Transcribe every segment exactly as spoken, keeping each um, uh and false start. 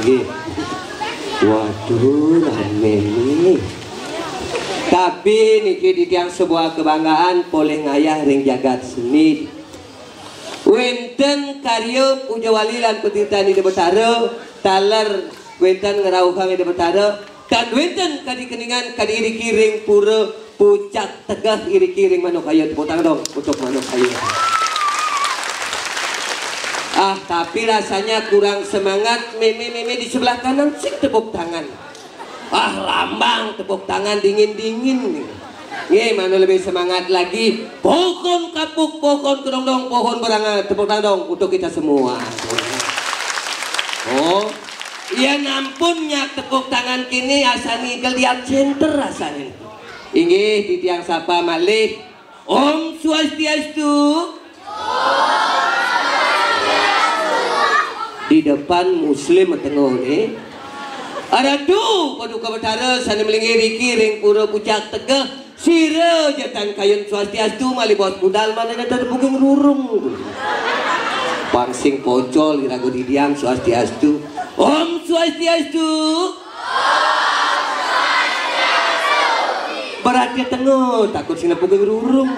Nggih. Waduh, rame nih. Tapi niki titiang sebuah kebanggaan polih ngayah ring jagat seni. Wénten karya puja wali lan patirtan Ida Betara, taler wénten ngrauhang Ida Betara, tan wénten kadi keningan kadi iriki ring pura Pucak Tegeh iriki ring Manukaya. Tepuk tangan dong untuk Manukaya. Ah, tapi rasanya kurang semangat, mémé-mémé di sebelah kanan sing tepuk tangan. Ah, lambang tepuk tangan dingin-dingin. Nggih, mana lebih semangat lagi. Pohon kapuk, pohon kedondong, pohon berangkat. Tepuk tangan dong untuk kita semua. Oh, iya, nampun nyak tepuk tangan kini, asan ngigel di center rasanya. Inggih, titiang sapa malih. Om Swastiastu. Di depan muslim tengok ni. Aratu Paduka Betara sane melinggih riki ring Pura Pucak Tegeh, sira ja tan kayun Swastiastu malih bos budal, mane nenten buging rurung. Pang sing pocol iraga didiang Swastiastu. Om Swastiastu. Berarti tengok, takut sing buging rurung.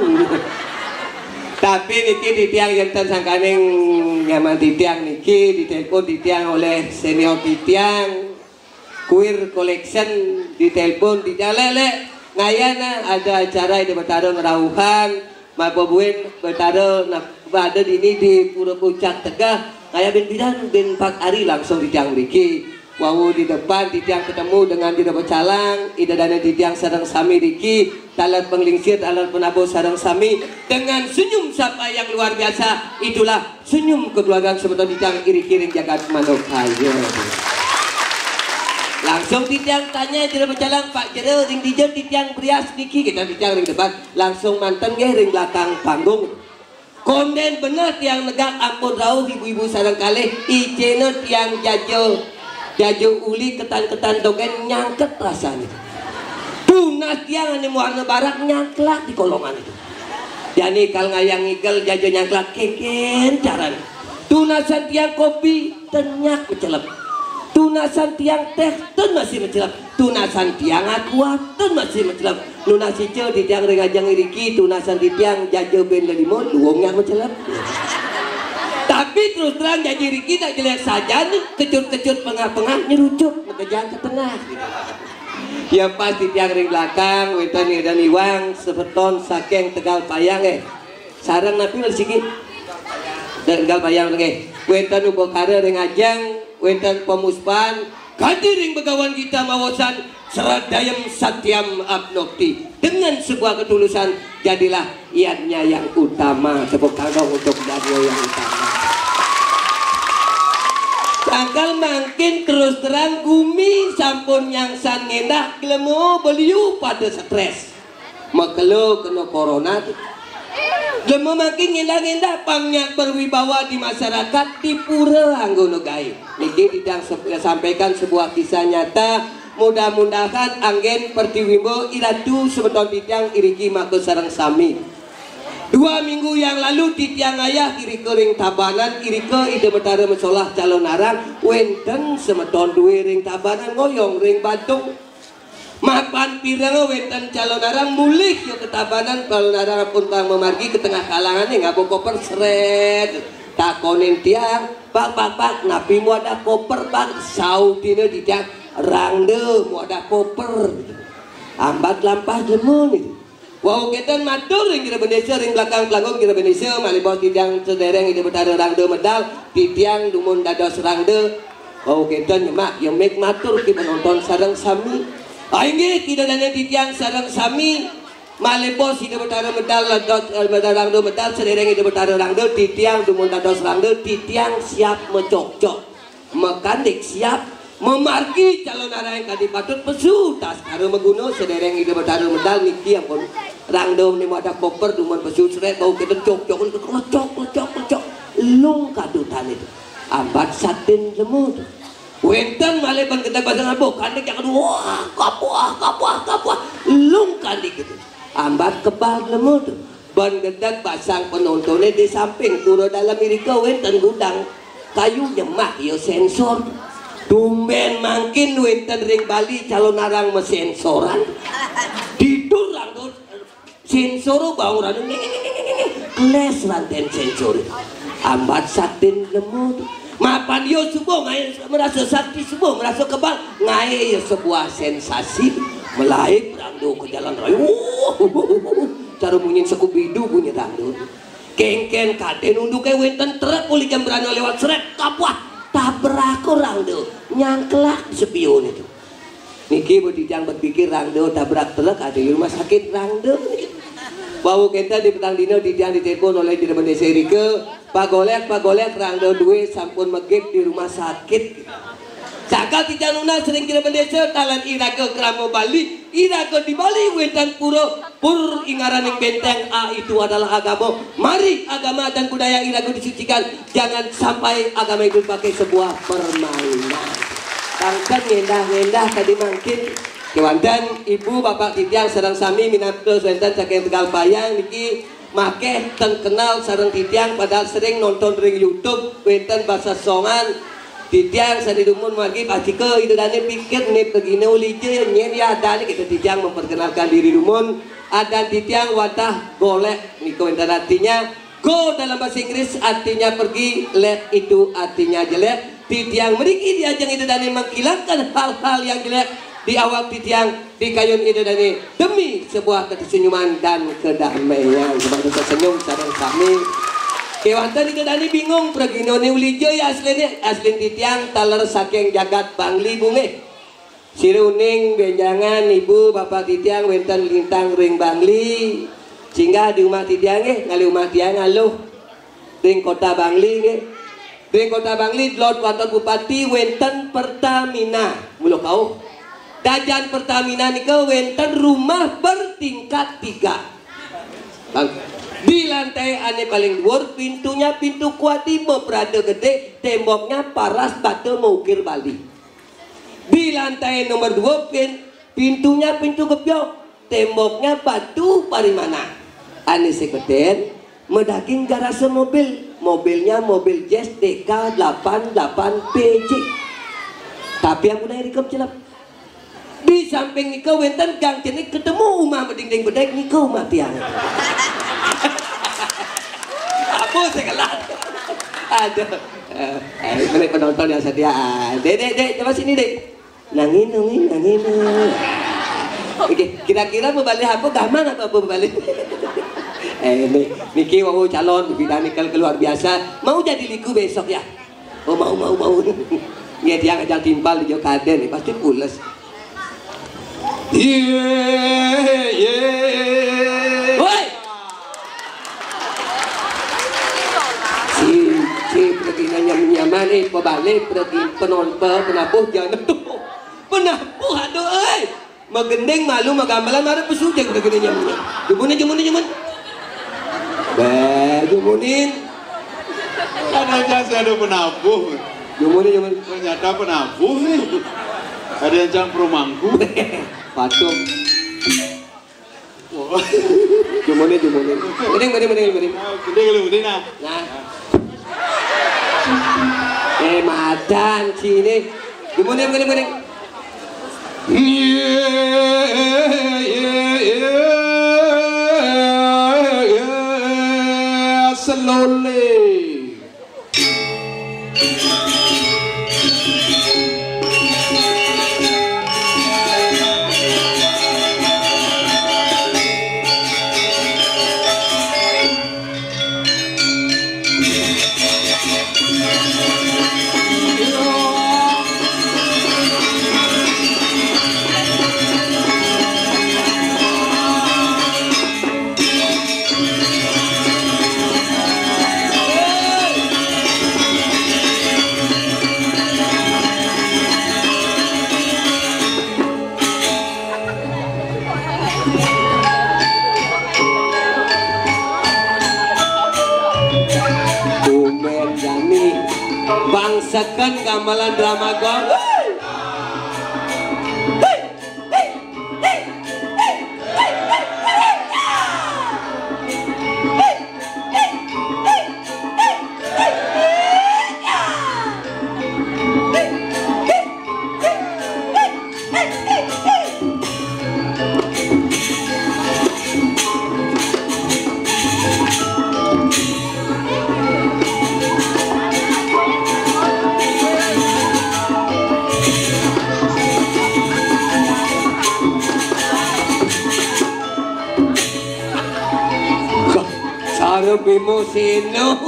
Tapi niki titiang enten sangkaning nyaman titiang niki ditelepon titiang oleh senior titiang, Queer Collection, ditelepon titiang, "Lek, lek, ngayana ada acara Ida Betara ngrauhan, mapa buin Betara nap-, ada dini di Pura Pucak Tegeh, ngayah bin bidan bin empat hari langsung titiang mriki." Wau di depan titiang ketemu dengan Ida Becalang, Ida Dane titiang sareng sami riki, taler panglingsir, taler penabuh sareng sami dengan senyum sapa yang luar biasa. Itulah senyum kekeluargaan semeton titiang iriki ring jagat Manukaya. Langsung titiang tanya Jero Becalang, "Pak Jero, ring dija titiang brias niki?" Kita titiang ring depan, langsung manten nggih ring belakang panggung. Konden bener tiang negak ampun rauh ibu-ibu sareng kalih, icena tiang jaja, jaja uli ketan-ketan dogen nyangket rasane. Tunas tiang ane warna barak nyangklak di kolongan itu. Jani kal ngayang ngigel jaja nyangklak kengken carane. Tunasan tiang kopi tenyak mecelep. Tunasan tiang teh ten masih mecelep. Tunasan tiang aqua ten masih mecelep. Nunas ica titiang ring ajeng iriki, tunasan titiang jaja ben lelima, luung nyak mecelep. Tapi terus terang jaja iriki tak jelek saja nih, kecut-kecut pengah-pengah nyerucuk, nekejang ke tengah. Ya pas titiang ring belakang, wénten Ida Iwang, semeton saking Tegal Payang, eh. Sareng napi malih siki? Tegal Payang nggih. Wénten upakara ring ajeng, wénten pemuspan, kadi ring Begawan Gita maosang, "Sradayam satyam abnokti." Dengan sebuah ketulusan, jadilah ianya yang utama. Tepuk tangan untuk ianya yang utama. Tanggal mangkin terus terang gumi sampun nyangsan ngendah, glema beliu pada stres. Makelo kena corona tu. Glema mangkin ngendah-ngendah pang nyak berwibawa di masyarakat di pura anggona gaib. Niki titiang se-, sampaikan sebuah kisah nyata. Mudah-mudahan anggen pertiwimba iratu semeton titiang iriki maka sareng sami. Dua minggu yang lalu titiang ngayah irika ring Tabanan, irika Ida Betara Mesolah Calonarang, wénten semeton dué ring Tabanan ngoyong ring Badung. Mapan pireng wénten Calonarang mulih ya ka Tabanan, Calonarang pun pang mamargi ka tengah kalangane ngaba koper sret. Takonin tiang, "Pak, pak, pak, napi muadah koper, pak?" Sautina titiang, "Rangda muadah koper." Ambat lampah jemur nih. Wau kénten matur ring Jero Bendesa ring belakang pelanggung Jero Bendesa, malih bos titiang sedereng Ida Betara Rangda Medal, titiang dumun dados Rangda. Wau kénten nyemak yemik matur ki penonton sareng sami. Ah, inggih, Ida Dane titiang sareng sami. Malih bos Ida Betara Medal, dados, eh, Medal Rangda Medal, sedereng Ida Betara Rangda, titiang dumun dados Rangda, titiang siap macokcok. Mekanik siap, mamargi Calonarang kadi patut, pesu taskara maguna, sedereng Ida Betara Medal niki ampun. Rangda ne madah koper dumun pesu sret bau kita cok-cok, lecok, lecok, lecok. Lung kadutane tu. Ambat satin lemu tu. Wénten malih ban gedeg basang abuh, kandike yang kedua, wah, kapuah, kapuah, kapuah. Lung kandike tu. Ambat kebal lemu tu. Ban gedeg basang penontone di samping pura dalem irika wénten gudang kayu nyemak ya sensor. Tumbén mangkin wénten ring Bali calon arang masénsoran. Tidur rangda sénsor bau rangda. Keles rantén sénsor. Ambat saktin lemu. Mapan ya suba ngaé merasa sakti, suba merasa kebal. Ngaé ya sebuah sensasi. Malaib rangda ke jalan raya. Cara munyin sekubidu bunyi rangda. Kéngkén kadén unduké wénten truk uli jam brana léwat srét kabah tabrak rangda nyangklak spion itu. Niki bu titiang berpikir rangda tabrak truk ada di rumah sakit rangda. Wau kénten di petang dina titiang ditelepon oleh Jero Bendésa irika, "Pak Golék, Pak Golék, rangda dué sampun megit di rumah sakit." Saka titiang nunas ring Jero Bendésa taler iraga krama Bali, iraga di Bali wénten pura, pur ingaraning bénténg, A itu adalah agama. Mari agama dan budaya iraga disucikan. Jangan sampai agama itu dipakai sebuah permainan. Tangkén ngendah-ngendah tadi mangkin. Kéwanten ibu bapak titiang sareng sami minab wénten saking Tegal Payang niki makéh ten kenal sareng titiang padahal sering nonton ring YouTube wénten basa Songan. Titiang sané dumun margi pastika Ida Dané pikir né pragina uli ja ya nyén ya adané kita titiang memperkenalkan diri dumun. Adan titiang Wadah Golék nika wénten artinya go dalam bahasa Inggris artinya pergi, lék itu artinya jelek. Titiang mriki diajeng Ida Dané menghilangkan hal-hal yang jelek di awak titiang di kayun Ida Dané demi sebuah kesenyuman dan kedamaian. Sebab kita senyum sareng sami. Kéwanten Ida Dané bingung, praginané uli ja ya asliné, aslin titiang taler saking jagat Bangli bunggih. Sira uning bénjangan ibu bapak titiang wénten lintang ring Bangli. Singgah di umah titiang nggih, ngalih umah tiang aluh. Ring kota Bangli nggih. Ring kota Bangli, Delod Waton Bupati wénten Pertamina. Mula kauh. Dajan Pertamina nika wénten rumah bertingkat tiga. Bang, di lantai ané paling dhuwur, pintunya pintu kuati maprada gedé, temboknya paras bata maukir Bali. Di lantai nomor dua, pin-, pintunya pintu gepyok, temboknya batu parimana. Ané seketen, madaging garasa mobil. Mobilnya mobil Jazz T K delapan delapan P J. Tapi ampun aé rikem celep. Di samping nika wénten gang cenik ketemu umah madingding bedeg nika umah tiang. Apa sekelas? Aduh. Eh, eh, ini penonton yang setia. Ah, Dek, Dek, Dek, coba sini, Dek. Nangin, nangin, nangin. Oke, kira-kira mau balik apa? Gaman apa, apa balik? Eh, ini, niki wau calon bidang nikel luar biasa. Mau jadi liku besok ya? Oh, mau, mau, mau. Iya, dia ngajak timpal di Jokaden nih, pasti pules. Iya, iya. Woi. Si, si pergi nanya nyaman nih, pebalik pergi penonton, penabuh jangan tuh. Penabuh, aduh, eh. Magending malu magamelan marep pesu jeg udah gini nyaman. Jumunin, jumunin, jumunin. Bé, jumunin. Ada aja saya ada penabuh. Jumunin, jumunin. Ternyata penabuh nih. Ada yang cang perumangku. Patung. Wah. Jumunin, jumunin. Mending, mending, mending, mending. Gede kali mending nah. Nah. Eh, madan sini. Jumunin, mending, mending. Slowly. Tumbén jani. Bangsaken gamelan drama gong. Bimo Seno.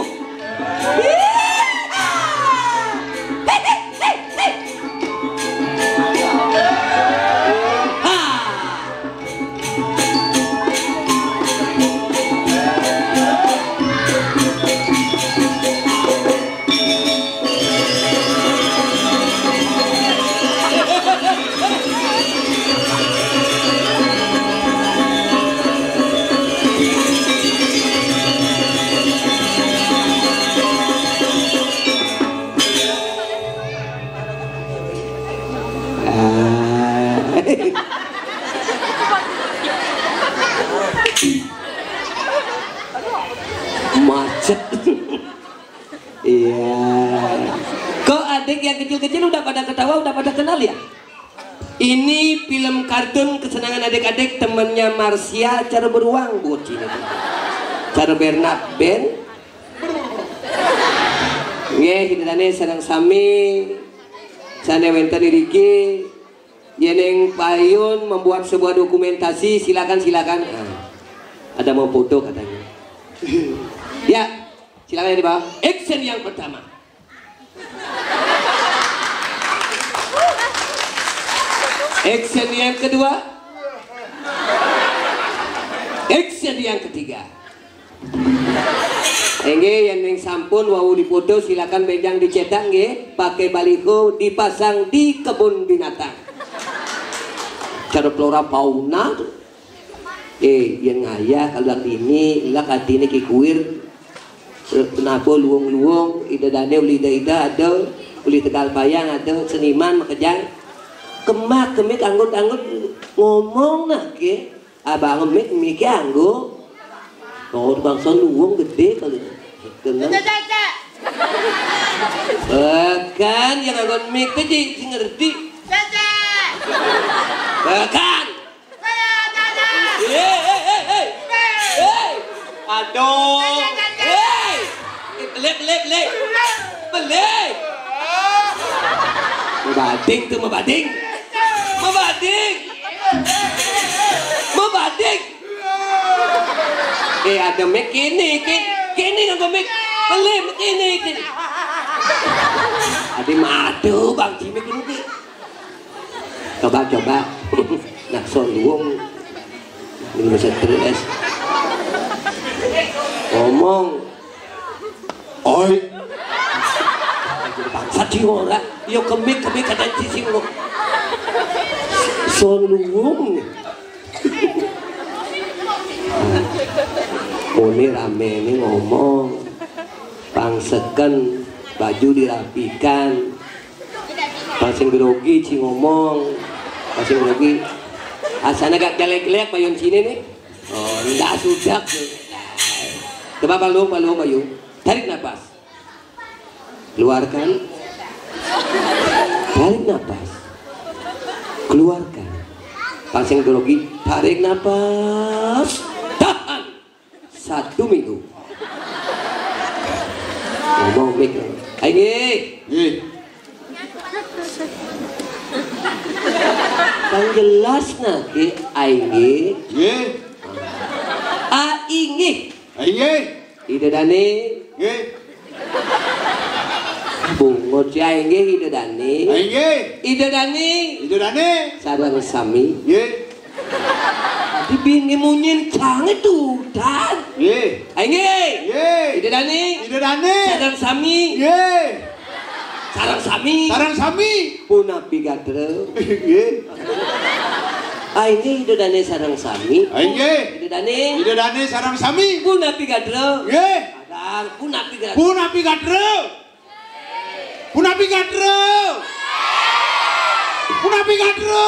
Macet. Iya. Kok adik yang kecil-kecil udah pada ketawa, udah pada kenal ya? Ini film kartun kesenangan adik-adik, temannya Marsia, cara beruang bocil itu. Cara Bernard Ben. Nggih, kita tadi sareng sami. Sana wenten iriki. Yeneng payun membuat sebuah dokumentasi, silakan, silakan. Nah, ada mau foto katanya. Ya, silakan di bawah. Action yang pertama. Action yang kedua. Action yang ketiga. Enggih, yang sampun wau dipoto silakan benjang dicetak nggih, pakai baliho dipasang di kebun binatang. Cara flora fauna tuh. Eh, yang ngayah kalau ini, lah katine Ki Kuir. Nabo luung-luung, ida dane uli ida-ida ada, uli Tegal Payang ada, seniman makejang. Kemak kemik anggut-anggut ngomong nah ke, abang mik mik anggo. Kau bangsa luung gede kali. Kenal. Bahkan yang anggut mik tadi si ngerti. Bahkan. Hei, hei, hei, hei. Hei. Aduh. Hei. Beli, beli, beli. Beli. Mabading tuh, mabading. Mabading. Mabading. Eh, ada mik kini, kini, kini nganggo mik. Beli mik kini, kini. Ada madu, Bang Jimmy, kini. Coba, coba. Nak son luung. Ini masa stres. Ngomong. Oi. Bangsat sih ora. Yo kemik, kemik kadang sisi lo. Son luung. Muni rame ini ngomong. Pangseken, baju dirapikan. Pang sing grogi ci ngomong. Pang sing grogi. Asana gak jelek-jelek payun sini nih. Oh, ndak sudak. Coba palung, palung, Bayu. Tarik napas. Keluarkan. Tarik napas. Keluarkan. Pang sing grogi, tarik napas. Tahan. Satu minggu. Ngomong mik. Ayo, nggih. Nggih. Kan jelas nah, Ki. Ayo, nggih. Nggih. A inggih. Ayo, nggih. Ida dane. Nggih. Bungut ya, inggih Ida dane. Ayo, nggih. Ida dane. Ida dane. Sareng sami. Nggih. Dibingi munyin cange tudan. Nggih. Ayo, nggih. Nggih. Ida dane. Ida dane. Sareng sami. Nggih. Sareng sami. Sareng sami. Punapi gatra. Nggih. Ayo, nggih, Ida dane sareng sami. Ayo, nggih. Ida dane. Ida dane sareng sami. Punapi gatra. Nggih. Kadang punapi gatra. Punapi gatra. Punapi gatra. Punapi gatra.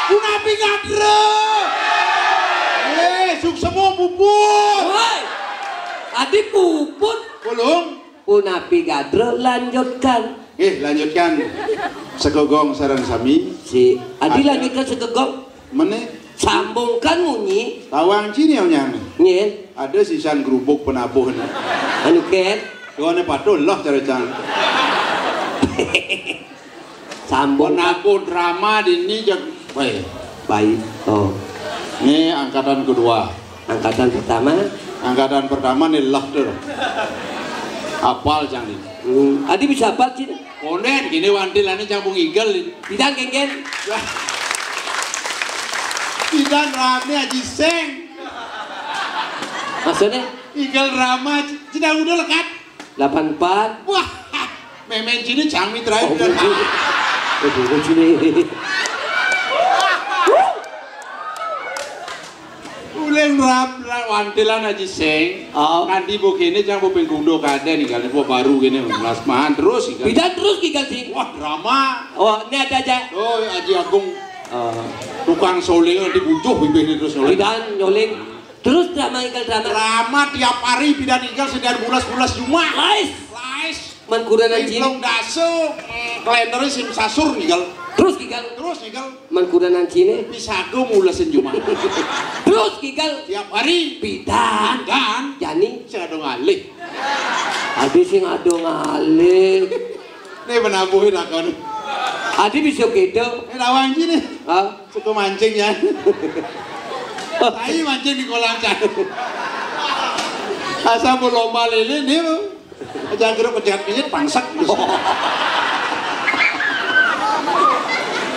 Punapi gatra. Eh, suksema puput. Woi. Adi puput. Belum. Punapi gatra, lanjutkan. Eh, lanjutkan. Segogong sareng sami. Si Adi ada. Lanjutkan segogong. Mene? Sambungkan munyi. Tawang cini yang nyang. Nyen. Ada sisan gerubuk penabuh ni. Anu ken. Tuane patuh lah cara cang. Sambung. Penabuh drama di ni jag. Baik. Baik. Oh. Ni angkatan kedua. Angkatan pertama. Angkatan pertama nih lah tuh. Apal cang nih. Hmm, adi bisa apal, Cin? Konden, gini wantilannya cang pung igel. Pidan, kéngkén? Pidan ramé Aji Seng. Maksudnya? Igel Rama, Cina udah lekat. Delapan empat. Wah, mémén Cina cang mitra. Oh, bukan. Oh, bukan Cina. Uling ram, ram wantilan Aji Seng. Oh. Nanti bu kéné cang bu pengkundo kadén nih, kalau bu baru gini, mas mahan terus nih, kan. Pidan terus nih, kan, sih? Wah, drama. Oh, ini ada aja. Oh, Aji Agung. Oh. Tukang soling nanti bujuh bibirnya terus soling. Pidan nyoling. Terus drama, igel drama. Drama tiap hari pidan igel sedian bulas-bulas cuma. Lais. Lais. Man kuda nan Cina. Long dasu, mm, kalénder sim sasur igel. Terus igel. Terus igel. Man kuda nan Cina. Bisa aku mulesin cuma. Terus igel. Tiap hari. Pidan. Dan. Jani. Sing ada ngalih. Adi sing ada ngalih. Nih penabuhin aku nih. Adi bisa gitu. Ini lawan Cina. Hah? Suka mancing ya. Tai mancing di kolam cang. Asal bu lomba lele nih, Bu. Aja geruk pejabat kenyit pangsak.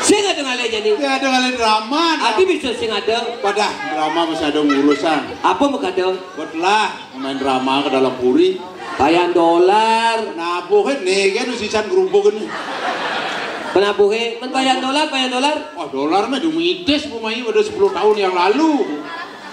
Sing ada ngalih jadi. Ya ada ngalih drama. Adi bisa sing ada. Padah drama masih ada urusan. Apa mau kadang? Buatlah main drama ke dalam puri. Payan dolar. Penabuhé nih kan sisan gerumbuk ini. Penabuhé, men payan dolar, payan dolar. Wah, dolar mah dumitis bu mai udah sepuluh tahun yang lalu.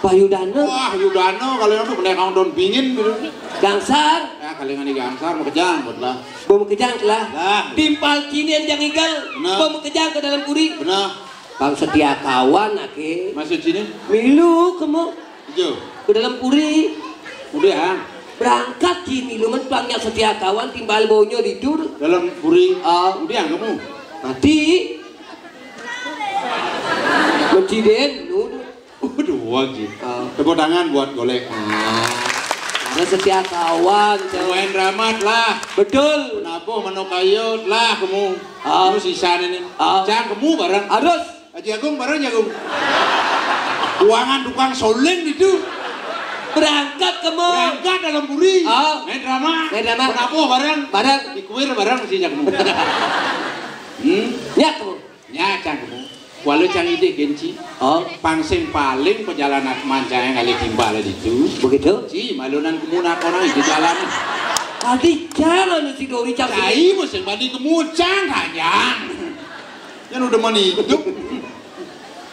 Pak Yudana. Wah, Yudana kalau yang tuh kena kang daun bingin gitu. Gangsar. Ya, kalingan di gangsar, mau kejang, buat lah. Bom kejang lah. Lah. Timpal kinian jang igel. Benar. Bom kejang ke dalam puri. Benar. Bang setia kawan, ake. Maksud sini? Milu kamu. Ijo. Ke dalam puri. Udah. Berangkat kini lu men pangnya setia kawan timbal bonyo tidur. Dalam puri. Ah. Udah kamu. Mati. Menciden lu. Waduh, wajib. Ah. Tepuk tangan buat golek. Ah. Karena setia kawan. Main ramat lah. Betul. Penabuh mano kayo lah kamu. Ah. Kamu sisa ini. Ah. Jangan kamu bareng. Harus. Aji Agung bareng Aji Agung. Ruangan tukang soling itu. Berangkat kamu. Berangkat dalam puri. Oh. Main drama. Main drama. Penabuh bareng. Bareng. Di kuir bareng si Aji Agung. Hmm? Ya kamu. Ya cang kamu. Walau cang ide genci. Oh. Pangsing paling perjalanan mancang yang kali timbal itu. Begitu? Si malunan kamu nak orang itu jalan. Tadi jangan si Dori cang. Cai musim badi kamu cang kanyang. Kan udah mani hidup.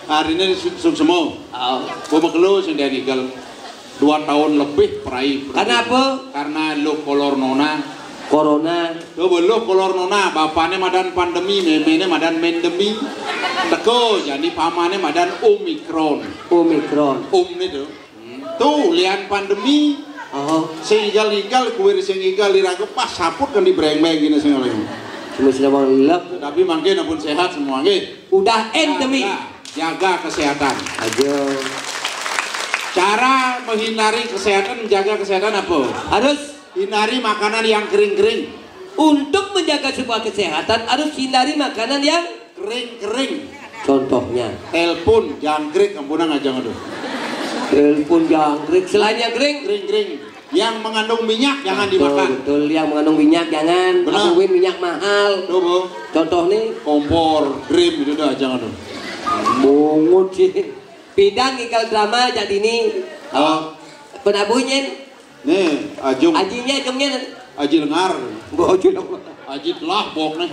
Hari ini su- suksemo. Oh. Gua makelo sing dia ninggal dua tahun lebih perai. Karena apa? Karena lo kolor nona. Corona. Coba lo kolor nona, bapaknya madan pandemi, memenya madan mendemi. Teko, jadi pamannya madan Omicron. Omicron. Om itu. Tuh, lian pandemi. Oh. Sing igal-igal, kuir sing igal, diraga pas saput kan di breng-breng gini sing oleh. Cuma sudah mau lelep. Tapi mangkin ampun sehat semua, nggih. Udah endemi. Jaga, jaga kesehatan. Aja. Cara menghindari kesehatan, menjaga kesehatan apa? Harus. Hindari makanan yang kering-kering. Untuk menjaga sebuah kesehatan harus hindari makanan yang kering-kering. Contohnya. Telepon, jangkrik, ampunan aja aduh. Telepon, jangkrik. Selain yang kering. Kering-kering. Yang mengandung minyak jangan dimakan. Betul, yang mengandung minyak jangan. Benar. Abuin minyak mahal. Tuh, Bu. Contoh nih. Kompor, dream itu dah jangan tuh. Bungut sih. Bidang ikal drama jadi ini. Oh. Penabuhnya. Nih, Ajung. Ajinya, Ajungnya. Aji Lengar. Bojo. Aji telah bok nih.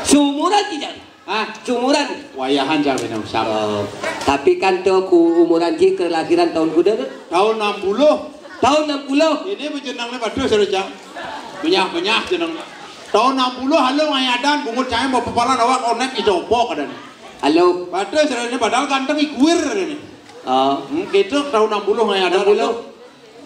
Seumuran tidak? Hah? Seumuran. Wayahan cang ini siapa? Oh. Tapi kan tuh ku umuran ji kelahiran tahun kuda kan? Tahun enam puluh. Tahun enam puluh. Ini bejenangnya pada sudah cang. Banyak-banyak jenang. Tahun enam puluh halo ngayadan bungut cahaya mau pepalan awak onek idopok ada nih. Halo. Pada sudah ini padahal ganteng ikuir ada nih. Oh. Hmm, gitu tahun enam puluh ngayadan. Enam puluh.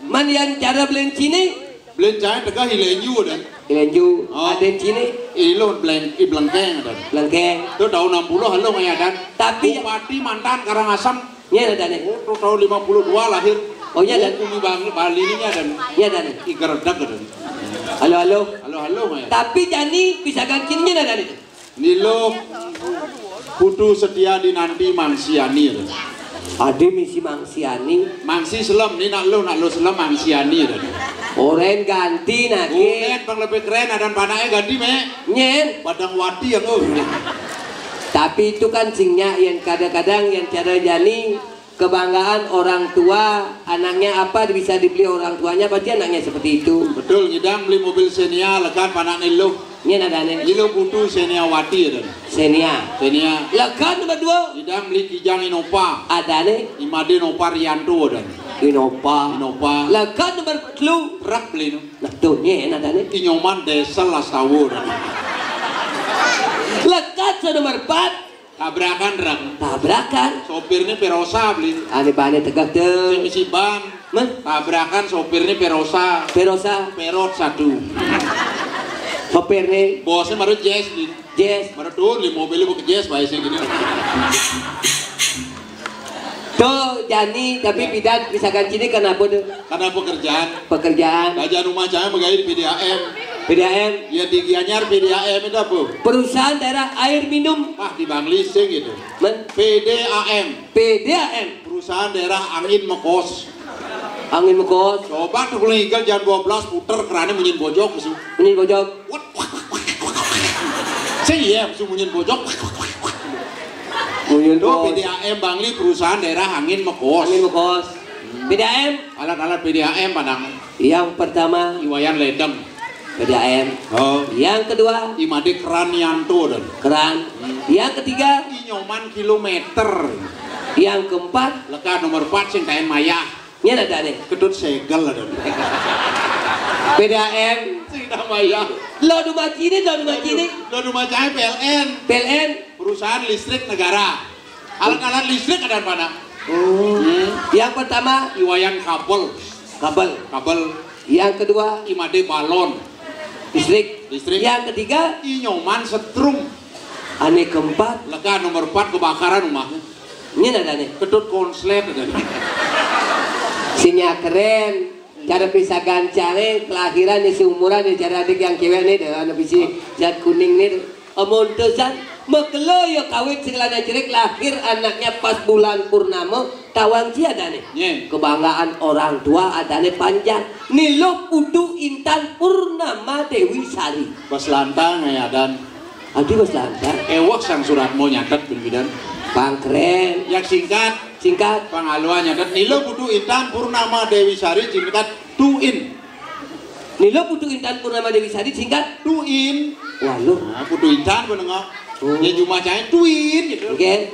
Man yang cara belen cine? Belen cahaya tegah hilenju ada. Hilenju. Oh. Ada cine? Ilo belen i belengkeng ada. Belengkeng. Itu tahun enam puluh halo ngayadan. Tapi Bupati mantan Karangasem. Iya ada nih. Oh, tahun lima puluh dua lahir. Oh iya ada. Bumi Bang Bali ini ada. Iya ada nih. Iger deg ada. Halo halo. Halo halo ngayadan. Tapi jani bisa gantinya ada nih. Nilo Putu Setia dinanti Mangsiani ada. Adi misi mangsiani. Mangsi selem ni nak lu, nak lu selem mangsiani dah. Oren ganti nake. Oren pang lebih keren, adan panake ganti, Mek. Nyen. Padang wati yang oh. Tapi itu kan singnya yang kadang-kadang yang cara jani kebanggaan orang tua, anaknya apa bisa dibeli orang tuanya, pasti anaknya seperti itu. Betul, ngidang beli mobil Xenia, lekan panakne lu. Nyen adane. Ilu putu Xenia wati ada. Xenia. Xenia. Lekan nomor dua. Ngidang beli Kijang Innova. Adane. Imade Nova Rianto ada. Innova. Innova. Lekan nomor telu. Truk beli nu. Nah, tuh, nyen adane. Inyoman diesel Lastawa ada. Lekan so nomor empat. Tabrakan, Rang. Tabrakan. Sopirnya Perosa beli. Ane bane tegak tuh. Sing misi ban. Men? Tabrakan sopirnya Perosa. Perosa. Perot satu. Sopirnya. Bosnya baru Jazz beli. Jazz. Baru tuh di mobilnya bukan Jazz, baik sih gini. Tuh, Jani, tapi ya. Bidan bisa ganti ini kenapa tuh? Karena pekerjaan. Pekerjaan. Raja rumah saya megai di P D A M. P D A M. Ya di Gianyar P D A M itu apa? Perusahaan daerah air minum. Ah, di Bangli sing gitu. Men? P D A M. P D A M. Perusahaan daerah angin mekos. Angin mekos. Coba tuh kalau ngigal jam dua belas puter kerannya munyin bojok su. Munyin bojok. Saya iya su munyin bojok. Munyin bojok. P D A M Bangli perusahaan daerah angin mekos. Angin mekos. P D A M. Alat-alat P D A M padang. Yang pertama. Iwayan ledeng. P D A M. Oh. Yang kedua. Imade keran Yanto dan. Keran. Hmm. Yang ketiga. Inyoman kilometer. Yang keempat. Lekat nomor empat sing kain mayah. Ini ada nih. Kedut segel ada. P D A M. Sing mayah. Lo rumah sini, lo rumah sini. Lo rumah saya P L N. P L N. Perusahaan listrik negara. Alat-alat listrik ada mana? Oh. Hmm. Yang pertama. Iwayan kabel. Kabel. Kabel. Yang kedua. Imade balon. Listrik. Listrik. Yang ketiga. Inyoman setrum. Ane keempat. Lega nomor empat kebakaran rumahnya. Ini ada nih. Kedut konslet ada nih. Sinya keren. Cara bisa gancare kelahiran nih seumuran nih cara adik yang cewek nih dengan bisi zat kuning nih. Amun tesan, mekelo ya kawit segelana jerik lahir anaknya pas bulan purnama, tawang si ada nih. Nye. Kebanggaan orang tua ada nih panjang. Nilo Putu Intan Purnama Dewi Sari. Pas lantang ya dan. Adi pas lantang. Ewak sang surat mau nyatet pimpinan. Pangkren. Yang singkat. Singkat. Pangaluan nyatet. Nilo Putu Intan Purnama Dewi Sari singkat tuin. Nilo Putu Intan Purnama Dewi Sari singkat tuin. Waluh. Nah, Putu Intan menengah. Oh. Ya cuma cai tuin gitu. Oke.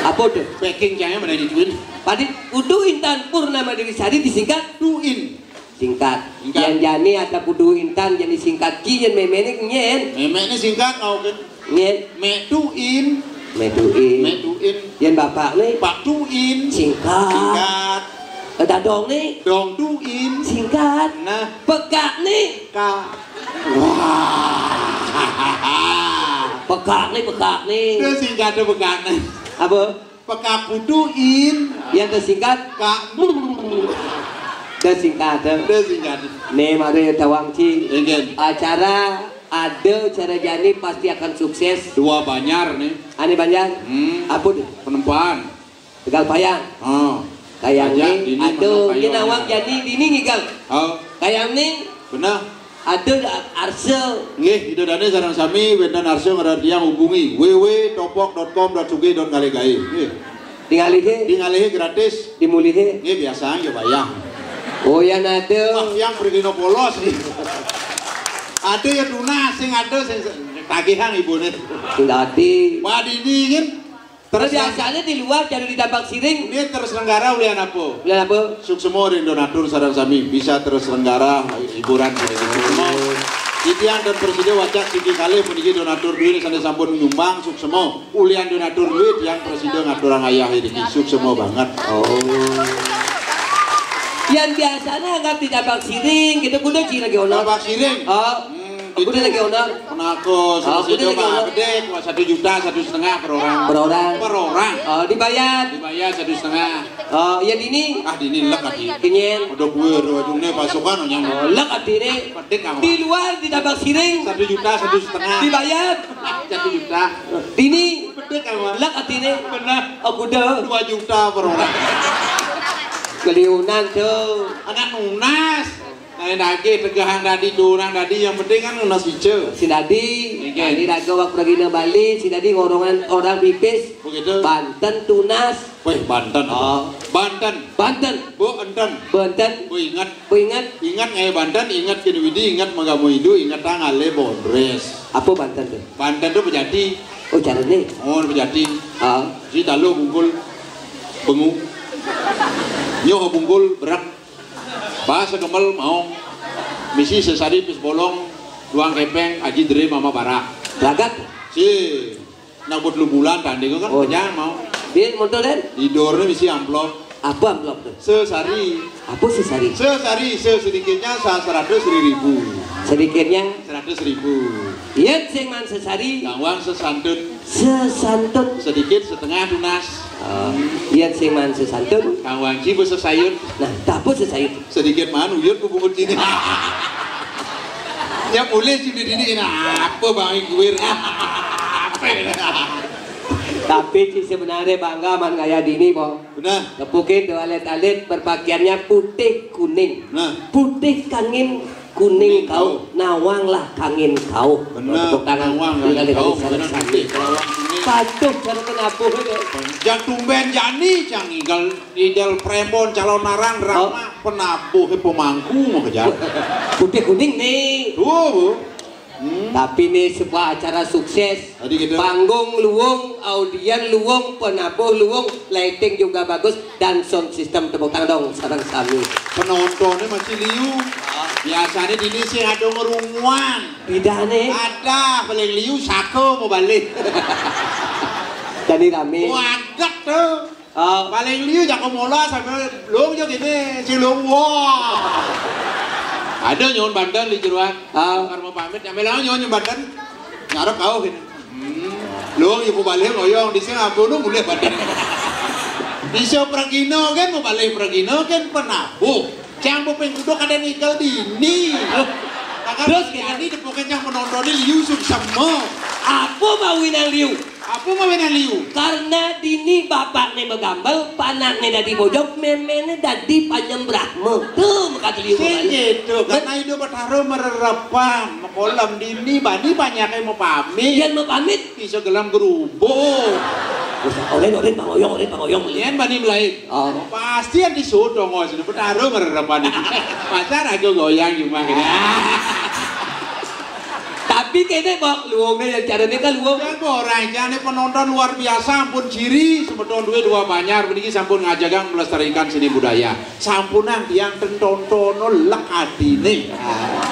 Apa tuh? Packing cai mana dituin? Padi Putu Intan Purnama Dewi Sari disingkat tuin. Singkat. Singkat. Yang jani ada Putu Intan jadi singkat ki yang memene nyen. Memene singkat mau kan? Nyen. Mek tuin. Mek tuin. Mek tuin. Yang bapak nih. Pak tuin. Singkat. Singkat. Dadong nih. Dong tuin. Singkat. Nah. Pekak nih. Ka. Wah. Pekak nih, pekak nih. Itu singkat tuh pekak nih. Apa? Pekak putuin. Yang tersingkat. Kak. Tersingkat. Tersingkat. Nih mari tawang ci. Acara ada cara jani pasti akan sukses. Dua Banjar nih. Ane Banjar. Hmm. Apa tuh? Penempan. Tegal Payang. Oh. Kayang nih. Aduh, ini nawang jani dini ngigal. Oh. Kayang nih. Benar. Ada arsa. Nggih, Ida Dane sareng sami wénten arsa ngrertiang hubungi w w w topok dot com dot sugih dot ngalegae. Nggih. Tingalihe. Tingalihe gratis. Dimulihe. Nggih, biasa ya bayar. Oh ya nade. Wah, yang pergi no polos nih. Ada ya tunas, sing ada sing tagihan ibune. Sing dadi. Padini kan. Terus biasanya di luar jadi di Tambak Siring. Ini terselenggara ulian apa? Ulian apa? Suksema ring donatur sareng sami bisa terselenggara hiburan pada suksema. Titiang dan presida wacak siki kalih puniki donatur duit sane sampun nyumbang suksema. Ulian donatur duit yang presida ngaturang ayah ini suksema banget. Oh. Yang biasanya anggap di Tambak Siring gitu kudu ci lagi ono. Tambak Siring. Oh. Hmm. Aku udah lagi owner. Menako, aku udah lagi owner. Gede, satu juta, satu setengah per orang. Per orang. Per orang. Oh, dibayar. Dibayar satu setengah. Oh, ya dini. Ah, dini lek tadi. Kenyen. Udah gue ujungnya pasukan nyamuk. Oh, lek tadi ini. Pedik kamu. Di luar di Tambak Siring. Satu juta, satu setengah. Dibayar. Satu juta. Dini. Lek atiné. Bener. Oh, kuda. Dua juta per orang. Keliunan tuh. Anak nunas. Nah, nagih tegehang dadi, durang dadi, yang penting kan nunas ijo. Si dadi, Nggih. Dadi raga wak pragina Bali, si dadi ngorongan orang pipis. Begitu. Banten tunas. Weh, Banten. Oh. Banten. Banten. Bu enten. Banten. Bu inget. Bu inget. Inget ngaé Banten, inget kini Widi, inget magama Hindu, inget tang ale bondres. Apa Banten tuh? Banten tuh pejati. Oh, carane. Oh, pejati. Ah. Si talu bungkul bengu. Nyoh bungkul berak. Bahasa kemel maong. Misi sesari pis bolong, duang kepeng, aji dere mama barak. Lagat. Si nak buat lu bulan tanding kan Oh. Kenyang mau. Dia motor kan? Tidurnya misi amplop. Apa amplop tuh? Sesari. Apa sesari? Sesari, sesedikitnya sa-, seratus ribu. Sedikitnya? Seratus ribu. Yén sing man sesari. Kang Wang sesantun. Sesantun. Sedikit setengah tunas. Oh, yén sing man sesantun. Kang Wang Ji sesayut. Nah, tapu sesayut. Sedikit man uyut bubungut sini. Ya boleh sini dini ini apa bang guir. Apa ya? Tapi sih sebenarnya bangga man kaya dini, Bang. Benar. Tepukin tuh alit-alit berpakaiannya putih kuning. Nah. Putih kangin kuning Kuning kau, kau. Nawang lah kangin kau. Benar. Tepuk tangan. Nawang kangin kau, benar, putih, nawang kuning. Patuh cara penabuh itu. Yang tumben jani, yang igal, igal prembon, calon narang, Oh. Rama, penabuh, pemangku, mau kejar. Putih kuning nih. Tuh, Bu. Hmm. Tapi ini sebuah acara sukses. Tadi gitu. Panggung luwung, audien luwung, penabuh luwung, lighting juga bagus, dan sound system, tepuk tangan dong, sareng sami. Penontonnya masih liu. Biasanya dini sih ada ngerunguan. Bedane. Ada, paling liu sako mau balik. Jadi rame. Wagat tuh. Ah. Paling liu jako mola sambil luung jo gini, si luung, wah. Ada nyuwun banten di jeroan. Ah. Karma pamit, nyampe lawan nyuwun banten. Ngarep kau gini. Hmm. Luung ibu balik ngoyong, di sini ampun, mulai banten. Bisa pragina kan, mau balik pragina kan penabuh. Cang bopeng kuda kada nikel dini. Terus jadi depoke cang penontonnya liu suksema. Apa mawinan liu? Apa mawinan liu? Karena dini bapakne magambel, panakne dadi bojog, memene dadi panyembrahma. Tuh, maka liu. Sing gitu, karena hidup Betara mererepan, mekolem dini, bani banyake mepamit. Yan mepamit. Bisa gelem gerubuk. Wis, oleh, oleh, Bang Oyong, oleh, Bang Oyong. Yan bani melayu. Oh. Pasti yang disuruh dong, oh, sini Betara mererepan ini. Pacar aku goyang cuma gini. Tapi kene kok luwunge ya carane kan luwung. Ya kok orang jane penonton luar biasa, ampun jiri semeton duwe dua banjar meniki sampun ngajagang melestarikan seni budaya. Sampunang tiang ten tontono lek atine. Ah.